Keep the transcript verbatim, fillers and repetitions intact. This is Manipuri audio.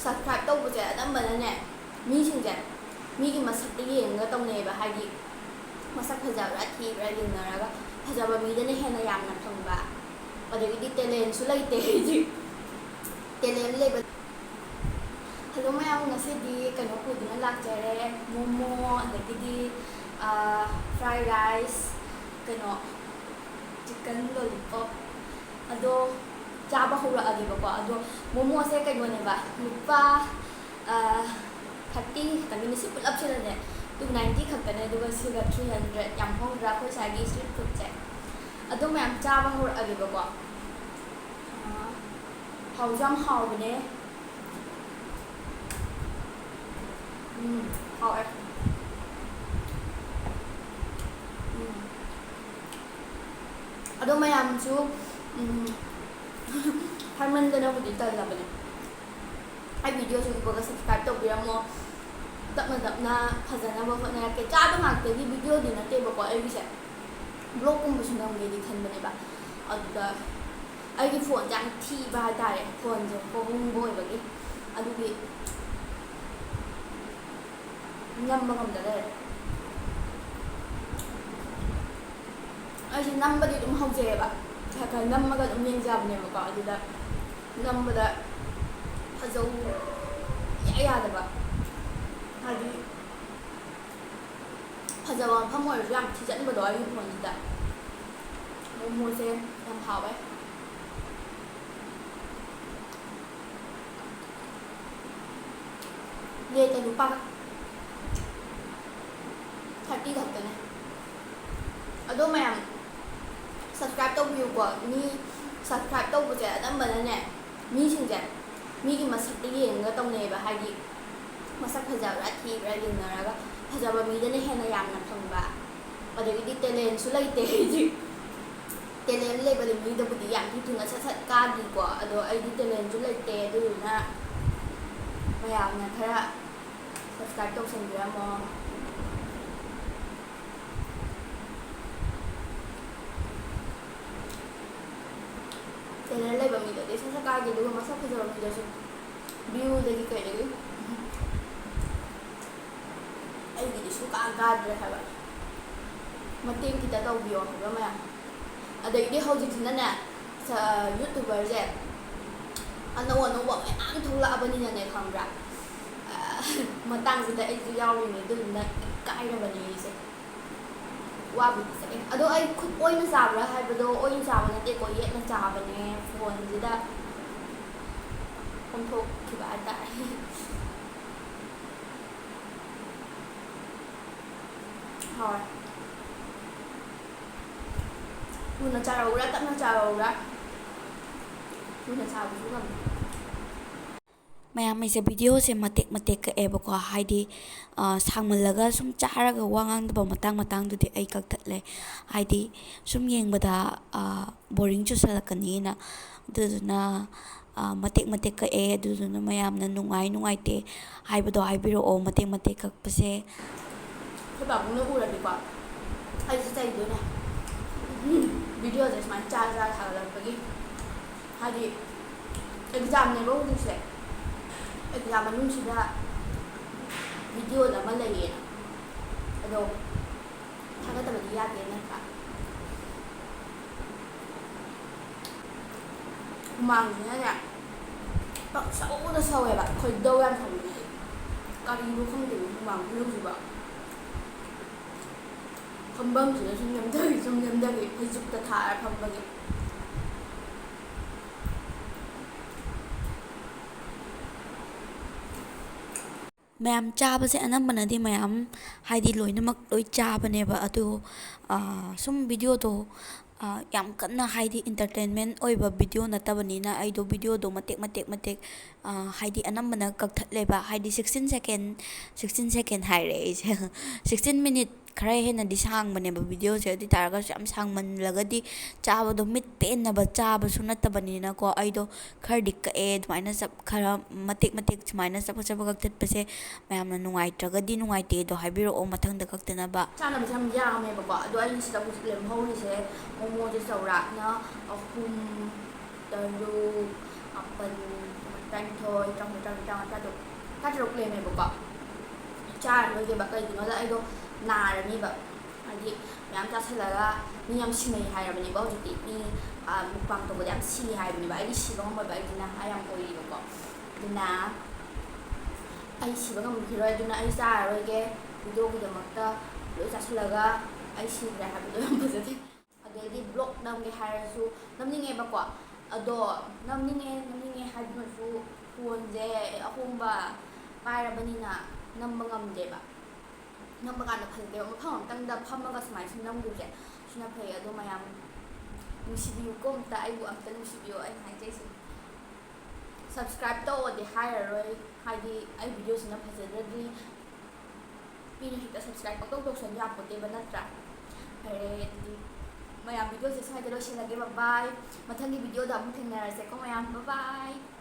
ꯁꯕꯁꯀ꯭ꯔꯥꯏꯕ ꯇꯧꯕꯁꯦ ꯑꯅꯝꯕꯅꯅꯦ, ꯃꯤꯁꯤꯡꯁꯦ ꯃꯤꯒꯤ ꯃꯁꯛꯇ ꯌꯦꯡꯉꯒ ꯇꯧꯅꯩꯌꯦꯕ꯫ ꯍꯥꯏꯗꯤ ꯃꯁꯛ ꯐꯖꯕ꯭ꯔꯥ ꯊꯤꯕ꯭ꯔꯥ ꯌꯦꯡꯅꯔꯒ, ꯐꯖꯕ ꯃꯤꯗꯅ ꯍꯦꯟꯅ ꯌꯥꯝꯅ ꯐꯪꯕ, ꯑꯗꯒꯤꯗꯤ ꯇꯦꯂꯦꯟꯁꯨ ꯂꯩꯇꯦ ꯑꯩꯗꯤ꯫ ꯇꯦꯂꯦꯟ ꯂꯩꯕ꯫ ꯍꯜꯂꯣ ꯃꯌꯥꯝ, ꯉꯁꯤꯗꯤ ꯀꯩꯅꯣ ꯄꯨꯗꯨꯅ ꯂꯥꯛꯆꯔꯦ, ꯃꯣꯃꯣ, ꯑꯗꯒꯤꯗꯤ ꯐ꯭ꯔꯥꯏ ꯔꯥꯏꯁ, ꯀꯩꯅꯣ ꯆꯤꯛꯀꯟ ꯂꯣꯂꯤꯄꯣꯞ꯫ ꯑꯗꯣ ꯆꯥꯕ ꯍꯧꯔꯛꯑꯒꯦꯕꯀꯣ꯫ ꯑꯗꯣ ꯃꯣꯃꯣꯁꯦ ꯀꯩꯅꯣꯅꯦꯕ, ꯂꯨꯄꯥ ꯊꯥꯔꯇꯤ ꯈꯛꯇꯪꯒꯤꯅꯦ꯫ ꯁꯤ ꯄꯨꯂꯞꯁꯤꯗꯅꯦ ꯇꯨ ꯅꯥꯏꯟꯇꯤ ꯈꯛꯇꯅꯦ, ꯑꯗꯨꯒ ꯁꯤꯒ ꯊ꯭ꯔꯤ ꯍꯟꯗ꯭ꯔꯦꯠ꯫ ꯌꯥꯝ ꯍꯣꯡꯗ꯭ꯔꯥ ꯑꯩꯈꯣꯏ ꯁ꯭ꯋꯥꯏꯒꯤ ꯁ꯭ꯇ꯭ꯔꯤꯠ ꯐꯨꯗꯁꯦ? ꯑꯗꯣ ꯃꯌꯥꯝ ꯆꯥꯕ ꯍꯧꯔꯛꯑꯒꯦꯕꯀꯣ꯫ ꯑꯥ, ꯍꯥꯎꯁꯨ ꯌꯥꯝ ꯍꯥꯎꯕꯅꯦ꯫ ꯎꯝ, ꯍꯥꯎꯋꯦ꯫ ꯎꯝ꯫ ꯑꯗꯣ ꯃꯌꯥꯝꯁꯨ, ꯎꯝ, ꯍꯥꯏꯃꯟꯗꯅꯕꯨꯗꯤ ꯇꯜꯂꯕꯅꯦ꯫ ꯑꯩ ꯚꯤꯗꯤꯑꯣꯁꯦ ꯎꯕꯒ ꯁꯕꯁꯀ꯭ꯔꯥꯏꯕ ꯇꯧꯕꯤꯔꯝꯃꯣ꯫ ꯇꯞꯅ ꯇꯞꯅ ꯐꯖꯅꯕ ꯍꯣꯠꯅꯔꯛꯀꯦ꯫ ꯆꯥꯕ ꯉꯥꯛꯇꯒꯤ ꯚꯤꯗꯤꯑꯣꯗꯤ ꯅꯠꯇꯦꯕꯀꯣ ꯑꯩꯒꯤꯁꯦ꯫ ꯕ꯭ꯂꯣꯒꯀꯨꯝꯕꯁꯨ ꯅꯝꯒꯦꯗꯤ ꯈꯟꯕꯅꯦꯕ꯫ ꯑꯗꯨꯗ ꯑꯩꯒꯤ ꯐꯣꯟꯁꯦ ꯌꯥꯝ ꯊꯤꯕ ꯍꯥꯏꯇꯥꯔꯦ, ꯐꯣꯟꯁꯦ ꯍꯣꯡꯕ ꯑꯣꯏꯕꯒꯤ꯫ ꯑꯗꯨꯒꯤ ꯅꯝꯕ ꯉꯝꯗ ꯂꯩꯔꯦ꯫ ꯑꯩꯁꯦ ꯅꯝꯕꯗꯤ ꯑꯗꯨꯝ ꯍꯧꯖꯩꯌꯦꯕ, ꯈꯔ ꯈꯔ ꯅꯝꯃꯒ ꯑꯗꯨꯝ ꯌꯦꯡꯖꯕꯅꯦꯕꯀꯣ꯫ ꯑꯗꯨꯗ ꯅꯝꯕꯗ ꯐꯖꯧ ꯏꯌꯥ ꯌꯥꯗꯕ, ꯍꯥꯏꯗꯤ ꯐꯖꯕ ꯃꯐꯝ ꯑꯣꯏꯔꯁꯨ ꯌꯥꯝ ꯊꯤꯖꯤꯟꯕꯗꯣ ꯑꯩꯒꯤ ꯐꯣꯟꯁꯤꯗ꯫ ꯃꯣꯃꯣꯁꯦ ꯌꯥꯝ ꯍꯥꯎꯋꯦ꯫ ꯄ꯭ꯂꯦꯠꯇ ꯂꯨꯄꯥ ꯊꯥꯔꯇꯤ ꯈꯛꯇꯅꯦ꯫ ꯑꯗꯣ ꯃꯌꯥꯝ ꯁꯕꯁꯀ꯭ꯔꯥꯏꯕ ꯇꯧꯕꯤꯌꯨꯀꯣ꯫ ꯃꯤ ꯁꯕꯁꯀ꯭ꯔꯥꯏꯕ ꯇꯧꯕꯁꯦ ꯑꯅꯝꯕꯅꯅꯦ, ꯃꯤꯁꯤꯡꯁꯦ ꯃꯤꯒꯤ ꯃꯁꯛꯇ ꯌꯦꯡꯉꯒ ꯇꯧꯅꯩꯌꯦꯕ꯫ ꯍꯥꯏꯗꯤ ꯃꯁꯛ ꯐꯖꯕ꯭ꯔꯥ ꯊꯤꯕ꯭ꯔꯥ ꯌꯦꯡꯅꯔꯒ, ꯐꯖꯕ ꯃꯤꯗꯅ ꯍꯦꯟꯅ ꯌꯥꯝꯅ ꯐꯪꯕ꯫ ꯑꯗꯒꯤꯗꯤ ꯇꯦꯂꯦꯟꯁꯨ ꯂꯩꯇꯦ ꯑꯩꯗꯤ꯫ ꯇꯦꯂꯦꯟ ꯂꯩꯕꯗꯤ ꯃꯤꯗꯕꯨꯗꯤ ꯌꯥꯝ ꯊꯤ ꯊꯨꯅ ꯁꯠ ꯁꯠ ꯀꯥꯈꯤꯀꯣ꯫ ꯑꯗꯣ ꯑꯩꯗꯤ ꯇꯦꯂꯦꯟꯁꯨ ꯂꯩꯇꯦ, ꯑꯗꯨꯗꯨꯅ ꯃꯌꯥꯝꯅ ꯈꯔ ꯁꯕꯁꯀ꯭ꯔꯥꯏꯕ ꯇꯧꯁꯟꯕꯤꯔꯝꯃꯣ꯫ ꯇꯦꯂꯦꯟ ꯂꯩꯕ ꯃꯤꯗꯗꯤ ꯁꯠ ꯁꯠ ꯀꯥꯈꯤ, ꯑꯗꯨꯒ ꯃꯁꯛ ꯐꯖꯕ ꯃꯤꯗꯁꯨ ꯚ꯭ꯌꯨꯗꯒꯤ ꯀꯩꯗꯒꯤ ꯑꯩꯒꯤꯗꯤ ꯁꯨꯡꯀꯥ ꯀꯥꯗ꯭ꯔꯦ ꯍꯥꯏꯕ꯫ ꯃꯇꯦꯡ ꯈꯤꯇ ꯇꯧꯕꯤꯌꯣ ꯍꯥꯏꯕ ꯃꯌꯥꯝ꯫ ꯑꯗꯩꯗꯤ ꯍꯧꯖꯤꯛꯁꯤꯅꯅꯦ, ꯁ-, ꯌꯨꯇꯨꯕꯔꯁꯦ ꯑꯅꯧ ꯑꯅꯧꯕ ꯃꯌꯥꯝ ꯊꯣꯛꯂꯛꯑꯕꯅꯤꯅꯅꯦ, ꯈꯪꯕ꯭ꯔꯥ? ꯑ, ꯃꯇꯥꯡꯁꯤꯗ ꯑꯩꯁꯨ ꯌꯥꯎꯔꯤꯅꯦ, ꯑꯗꯨꯗꯨꯅ ꯏꯀꯥꯏꯔꯕꯅꯦ ꯑꯩꯁꯦ꯫ ꯋꯥꯕꯨꯗꯤ ꯆꯠꯂꯦ꯫ ꯑꯗꯣ ꯑꯩ ꯈꯨꯠ ꯑꯣꯏꯅ ꯆꯥꯕ꯭ꯔꯥ ꯍꯥꯏꯕꯗꯣ, ꯑꯣꯏꯅ ꯆꯥꯕ ꯅꯠꯇꯦꯀꯣ, ꯌꯦꯠꯅ ꯆꯥꯕꯅꯦ꯫ ꯐꯣꯟꯁꯤꯗ ꯑꯣꯟꯊꯣꯛꯈꯤꯕ ꯍꯥꯏꯇꯥꯔꯦ꯫ ꯍꯣꯏ꯫ ꯊꯨꯅ ꯆꯥꯔꯧꯔꯥ, ꯇꯞꯅ ꯆꯥꯔꯧꯔꯥ? ꯊꯨꯅ ꯆꯥꯕꯁꯨ ꯉꯝꯗꯦ꯫ ꯃꯌꯥꯝ, ꯑꯩꯁꯦ ꯚꯤꯗꯤꯑꯣꯁꯦ ꯃꯇꯦꯛ ꯃꯇꯦꯛ ꯀꯛꯑꯦꯕꯀꯣ, ꯍꯥꯏꯗꯤ, ꯑ, ꯁꯥꯡꯃꯜꯂꯒ ꯁꯨꯝ ꯆꯥꯔꯒ ꯋꯥ ꯉꯥꯡꯗꯕ ꯃꯇꯥꯡ ꯃꯇꯥꯡꯗꯨꯗꯤ ꯑꯩ ꯀꯛꯊꯠꯂꯦ꯫ ꯍꯥꯏꯗꯤ, ꯁꯨꯝ ꯌꯦꯡꯕꯗ, ꯑ, ꯕꯣꯔꯤꯡ ꯆꯨꯁꯜꯂꯛꯀꯅꯤꯅ꯫ ꯑꯗꯨꯗꯨꯅ, ꯑ, ꯃꯇꯦꯛ ꯃꯇꯦꯛ ꯀꯛꯑꯦ꯫ ꯑꯗꯨꯗꯨꯅ ꯃꯌꯥꯝꯅ ꯅꯨꯡꯉꯥꯏ ꯅꯨꯡꯉꯥꯏꯇꯦ ꯍꯥꯏꯕꯗꯣ ꯍꯥꯏꯕꯤꯔꯛꯑꯣ, ꯃꯇꯦꯛ ꯃꯇꯦꯛ ꯀꯛꯄꯁꯦ꯫ ꯑꯩꯈꯣꯏ ꯄꯥꯕꯨꯡꯅ ꯎꯔꯗꯤꯀꯣ, ꯑꯩꯁꯦ ꯆꯩꯗꯣꯏꯅꯦ꯫ ꯚꯤꯗꯤꯑꯣꯁꯦ ꯁꯨꯃꯥꯏꯅ ꯆꯥꯔ ꯆꯥꯔ ꯊꯥꯒꯠꯂꯛꯄꯒꯤ꯫ ꯍꯥꯏꯗꯤ, ꯑꯦꯛꯖꯥꯝꯅꯦꯕ ꯍꯧꯖꯤꯛꯁꯦ꯫ ꯑꯦꯛꯖꯥꯝ ꯃꯅꯨꯡꯁꯤꯗ ꯚꯤꯗꯤꯑꯣꯗ ꯑꯃ ꯂꯩꯌꯦꯅ꯫ ꯑꯗꯣ ꯊꯥꯒꯠꯇꯕꯗꯤ ꯌꯥꯗꯦ ꯅꯠꯇ꯭ꯔꯥ? ꯍꯨꯃꯥꯡꯁꯤꯅꯅꯦ ꯄꯪꯁꯧꯗ ꯁꯧꯋꯦꯕ, ꯈꯣꯏꯗꯧ ꯌꯥꯝ ꯁꯧꯅꯤꯡꯉꯦ ꯑꯩ꯫ ꯀꯔꯤꯅꯣ ꯈꯪꯗꯦ ꯍꯨꯃꯥꯡ ꯈꯨꯁꯧꯁꯤꯕꯣ꯫ ꯐꯝꯐꯝꯁꯤꯅ ꯁꯨꯝ ꯅꯝꯊꯈꯤ, ꯁꯨꯝ ꯅꯝꯊꯈꯤ, ꯐꯩꯖꯨꯞꯇ ꯊꯥꯔ ꯐꯝꯕꯒꯤ꯫ ꯃꯌꯥꯝ ꯆꯥꯕꯁꯦ ꯑꯅꯝꯕꯅꯗꯤ ꯃꯌꯥꯝ, ꯍꯥꯏꯗꯤ, ꯂꯣꯏꯅꯃꯛ ꯂꯣꯏ ꯆꯥꯕꯅꯦꯕ꯫ ꯑꯗꯣ, ꯑ, ꯁꯨꯝ ꯚꯤꯗꯤꯑꯣꯗꯣ, ꯑ, ꯌꯥꯝ ꯀꯟꯅ, ꯍꯥꯏꯗꯤ, ꯏꯟꯇꯔꯇꯦꯟꯃꯦꯟ ꯑꯣꯏꯕ ꯚꯤꯗꯤꯑꯣ ꯅꯠꯇꯕꯅꯤꯅ ꯑꯩꯗꯣ ꯚꯤꯗꯤꯑꯣꯗꯣ ꯃꯇꯦꯛ ꯃꯇꯦꯛ ꯃꯇꯦꯛ, ꯑ, ꯍꯥꯏꯗꯤ, ꯑꯅꯝꯕꯅ ꯀꯛꯊꯠꯂꯦꯕ꯫ ꯍꯥꯏꯗꯤ, ꯁꯤꯛꯁꯇꯤꯟ ꯁꯦꯀꯦꯟ, ꯁꯤꯛꯁꯇꯤꯟ ꯁꯦꯀꯦꯟ ꯍꯥꯏꯔꯦ ꯑꯩꯁꯦ꯫ ꯁꯤꯛꯁꯇꯤꯟ ꯃꯤꯅꯤꯠ ꯈꯔ ꯍꯦꯟꯅꯗꯤ ꯁꯥꯡꯕꯅꯦꯕ ꯚꯤꯗꯤꯑꯣꯁꯦ꯫ ꯑꯗꯨ ꯑꯣꯏ ꯇꯥꯔꯒꯁꯨ ꯌꯥꯝ ꯁꯥꯡꯃꯜꯂꯒꯗꯤ ꯆꯥꯕꯗꯣ ꯃꯤꯠ ꯄꯦꯟꯅꯕ ꯆꯥꯕꯁꯨ ꯅꯠꯇꯕꯅꯤꯅꯀꯣ, ꯑꯩꯗꯣ ꯈꯔꯗꯤ ꯀꯛꯑꯦ꯫ ꯑꯗꯨꯃꯥꯏꯅ ꯆꯞ-, ꯈꯔ ꯃꯇꯦꯛ ꯃꯇꯦꯛ ꯁꯨꯃꯥꯏꯅ ꯆꯞ ꯆꯞ ꯀꯛꯊꯠꯄꯁꯦ ꯃꯌꯥꯝꯅ ꯅꯨꯡꯉꯥꯏꯇ꯭ꯔꯒꯗꯤ ꯅꯨꯡꯉꯥꯏꯇꯦꯗꯣ ꯍꯥꯏꯕꯤꯔꯛꯑꯣ, ꯃꯊꯪꯗ ꯀꯛꯇꯅꯕ꯫ ꯆꯥꯅꯕꯁꯦ ꯌꯥꯝ ꯌꯥꯝꯃꯦꯕꯀꯣ, ꯑꯗꯣ ꯑꯩ ꯁꯤꯗ ꯍꯧꯖꯤꯛ ꯂꯦꯝꯍꯧꯔꯤꯁꯦ ꯃꯣꯃꯣꯁꯦ ꯆꯥꯎꯔꯥꯛꯅ ꯑꯍꯨꯝ, ꯇꯔꯨꯛ, ꯃꯥꯄꯟ, ꯇꯔꯥꯅꯤꯊꯣꯏ, ꯇꯔꯥꯍꯨꯝꯗꯣꯏ, ꯇꯔꯥꯃꯔꯤ, ꯇꯔꯥꯃꯉꯥ, ꯇꯔꯥꯇꯔꯨꯛ, ꯇꯔꯥꯇꯔꯨꯛ ꯂꯩꯔꯝꯃꯦꯕꯀꯣ꯫ ꯆꯥꯔꯔꯣꯏꯒꯦꯕ꯫ ꯀꯩꯒꯤꯅꯣꯗ ꯑꯩꯗꯣ ꯅꯥꯔꯅꯤꯕ꯫ ꯍꯥꯏꯗꯤ ꯃꯌꯥꯝ ꯆꯥꯁꯤꯜꯂꯒ ꯃꯤ ꯌꯥꯝ ꯁꯤꯅꯩ ꯍꯥꯏꯔꯕꯅꯦꯕ ꯍꯧꯖꯤꯛꯇꯤ꯫ ꯃꯤ, ꯑ, mukbang ꯇꯧꯕꯗ ꯌꯥꯝ ꯁꯤ ꯍꯥꯏꯕꯅꯦꯕ꯫ ꯑꯩꯗꯤ ꯁꯤꯕ ꯉꯝꯃꯣꯏꯕ, ꯑꯩꯗꯤ ꯅꯍꯥ ꯌꯥꯝ ꯑꯣꯏꯔꯤꯕꯀꯣ꯫ ꯑꯗꯨꯅ ꯑꯩ ꯁꯤꯕ ꯉꯝꯈꯤꯔꯣꯏ꯫ ꯑꯗꯨꯅ ꯑꯩ ꯆꯥꯔꯔꯣꯏꯒꯦ꯫ Videoꯒꯤꯗꯃꯛꯇ ꯂꯣꯏ ꯆꯥꯁꯤꯜꯂꯒ ꯑꯩ ꯁꯤꯗ꯭ꯔꯦ ꯍꯥꯏꯕꯗꯣ ꯌꯥꯝ ꯐꯖꯗꯦ꯫ ꯑꯗꯩꯗꯤ vlog ꯅꯝꯒꯦ ꯍꯥꯏꯔꯁꯨ ꯅꯝꯅꯤꯡꯉꯦꯕꯀꯣ꯫ ꯑꯗꯣ ꯅꯝꯅꯤꯡꯉꯦ, ꯅꯝꯅꯤꯡꯉꯦ ꯍꯥꯏꯗꯨꯅꯁꯨ phoneꯁꯦ ꯑꯍꯣꯡꯕ ꯄꯥꯏꯔꯕꯅꯤꯅ ꯅꯝꯕ ꯉꯝꯗꯦꯕ꯫ ꯅꯝꯕ ꯀꯥꯟꯗ ꯐꯖꯗꯦꯕ꯫ ꯃꯐꯝ ꯑꯃꯇꯪꯗ ꯐꯝꯃꯒ ꯁꯨꯃꯥꯏꯅ ꯁꯨꯝ ꯅꯝꯈꯤꯕꯁꯦ ꯁꯤꯅ ꯐꯩ꯫ ꯑꯗꯣ ꯃꯌꯥꯝ ꯅꯨꯡꯁꯤꯕꯤꯌꯨꯀꯣ, ꯑꯝꯇ ꯑꯩꯕꯨ ꯑꯝꯇ ꯅꯨꯡꯁꯤꯕꯤꯌꯨ꯫ ꯑꯩꯅ ꯍꯥꯏꯖꯩꯁꯦ, subscribe ꯇꯧꯑꯣꯗꯤ ꯍꯥꯏꯔꯔꯣꯏ, ꯍꯥꯏꯗꯤ ꯑꯩ videoꯁꯤꯅ ꯐꯖꯗ꯭ꯔꯗꯤ ꯃꯤꯅ ꯍꯦꯛꯇ subscribe ꯄꯪꯇꯧ ꯇꯧꯁꯟ ꯌꯥꯄꯣꯠꯇꯦꯕ, ꯅꯠꯇ꯭ꯔꯥ? ꯐꯔꯦ, ꯑꯗꯨꯗꯤ ꯃꯌꯥꯝ videoꯁꯦ ꯁ꯭ꯋꯥꯏꯗ ꯂꯣꯏꯁꯤꯜꯂꯒꯦ꯫ Bye bye꯫ ꯃꯊꯪꯒꯤ videoꯗ ꯑꯃꯨꯛ ꯊꯦꯡꯅꯔꯁꯦꯀꯣ ꯃꯌꯥꯝ꯫ Bye bye꯫